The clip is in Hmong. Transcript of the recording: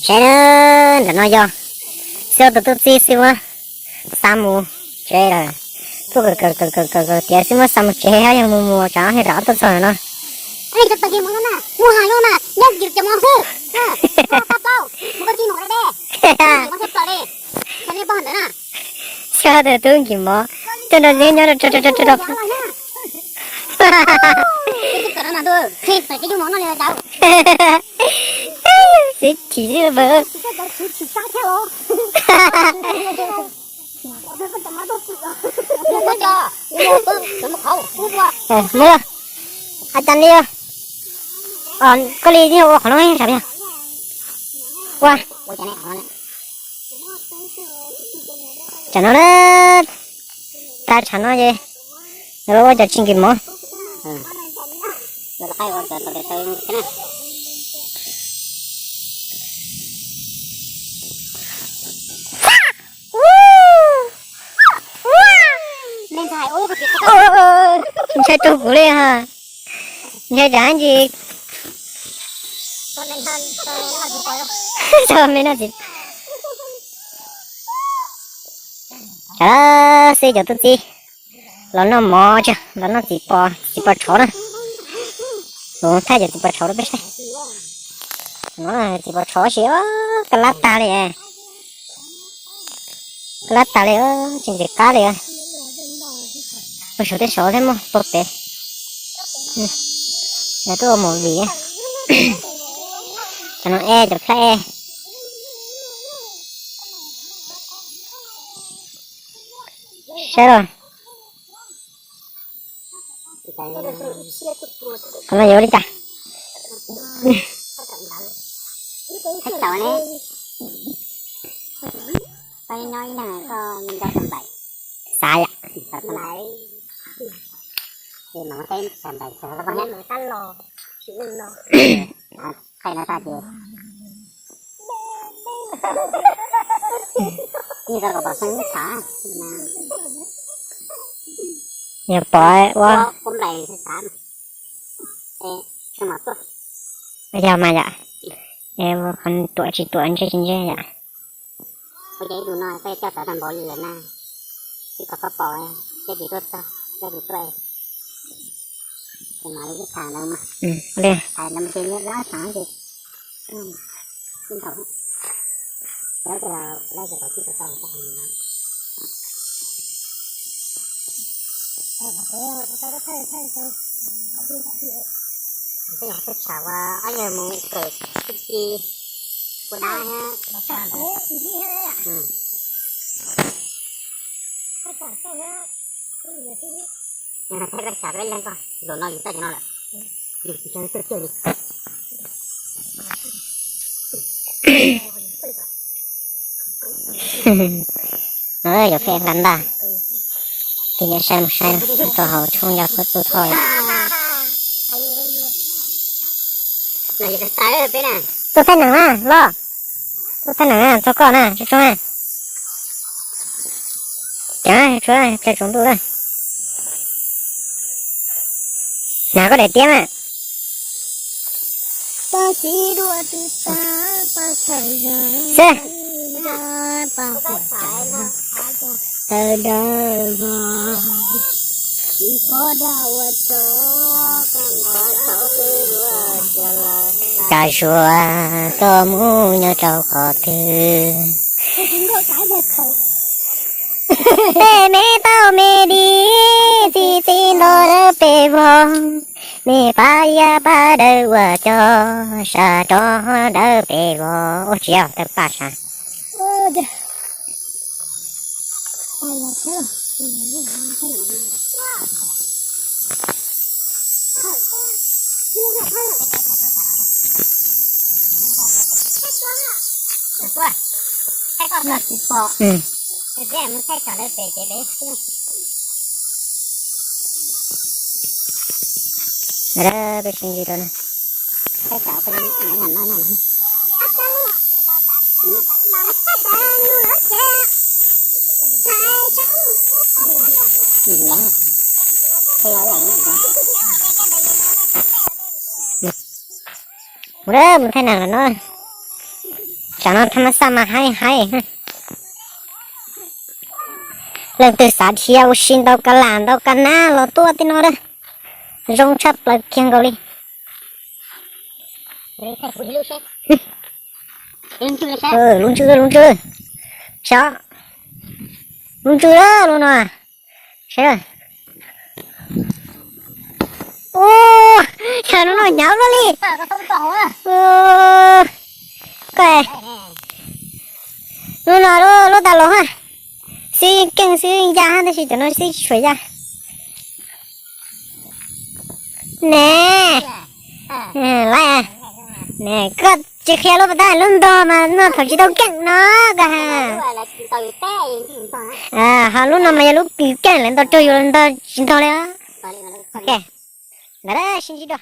Saib na, ntawm no yog xib hwb tus tub txib xib hwb xa mus tsev lawm. Tuaj kawm kawm kawm kawm kawm kawm tiav xib hwb xa mus tsev, yog mus mus tsam no thiaj rov tuaj txog no. Xib hwb tus tub nkis mov tuaj nrog neb nyob rau rau rau rau. Xib chim xwb mas. Mus, a cas li, koj li ua qhov no sab yog ua. Tsam no na, tag tsam no ces lawv ua cov tsis nkis mov. Ntshai rau kuv li ha. Ntshai tsam ntsis. Tso me no tsis. Xib cov tub txib los noj mov tso, los noj txiv pos, txiv pos tshauv na. Los thaij cov txiv pos tshauv rau peb saib. No txiv pos tshauv tab sis kab lab tag li. Kab lab tag li, tsis nqis qab li. Ua saum tej saud thiab muaj pog pem. Lawv tuaj ua movie. Cov no e, cov plab e. Saib los. Qhov no yuav ua li cas? Xav yom. Yog pom ua, yog mas yom. Qhov tuam tsis tuam ntsej tsis ntsej yom. No yuav phem hla ntaj, tig niam sai mus sai rau hauv tshoob yog koj txuj thoj. Tuaj thaij neem na los, tuaj thaij neem na, txog koj na, tso tso na. Cov tsuav pliag tsaus ntuj na. Hnav koj daim tiab mas. Xwb. Ka zuag koj mus nyob rau qhov twg? Tej me tau me di, txi txiv nto dawb pes vog, me pab iab pab dawb ua cov, sab rov dawb pes vog. Ua tsis yog tawg paj sab. Peb sib ntsib rau na. Mus, mus thaij neem lawm no. Tsam no thaj ma xaj mas haib haib. Leej twg xav dhia ua si ntau ka lam ntau ka nab los tuaj tej no a. Zoo tshaj plaws kiag nkaus li. Lub ntsws, lub ntsws, lub ntsws. Saib, lub ntsws lub no. Saib, ua cas lub no hnyav luaj li. Lub no lub tas los, xib keej xib ya tab sis cov no xib tsis tshua ya. Ne, koj tsis qhia lub pas tab lub ntog mas noj thaum tsis tau keej no koj ha. Ho lub no mas yog lub keej lawv ntog tsuag yus ntog tsis ntog li. Ntawd sib ntsib dua.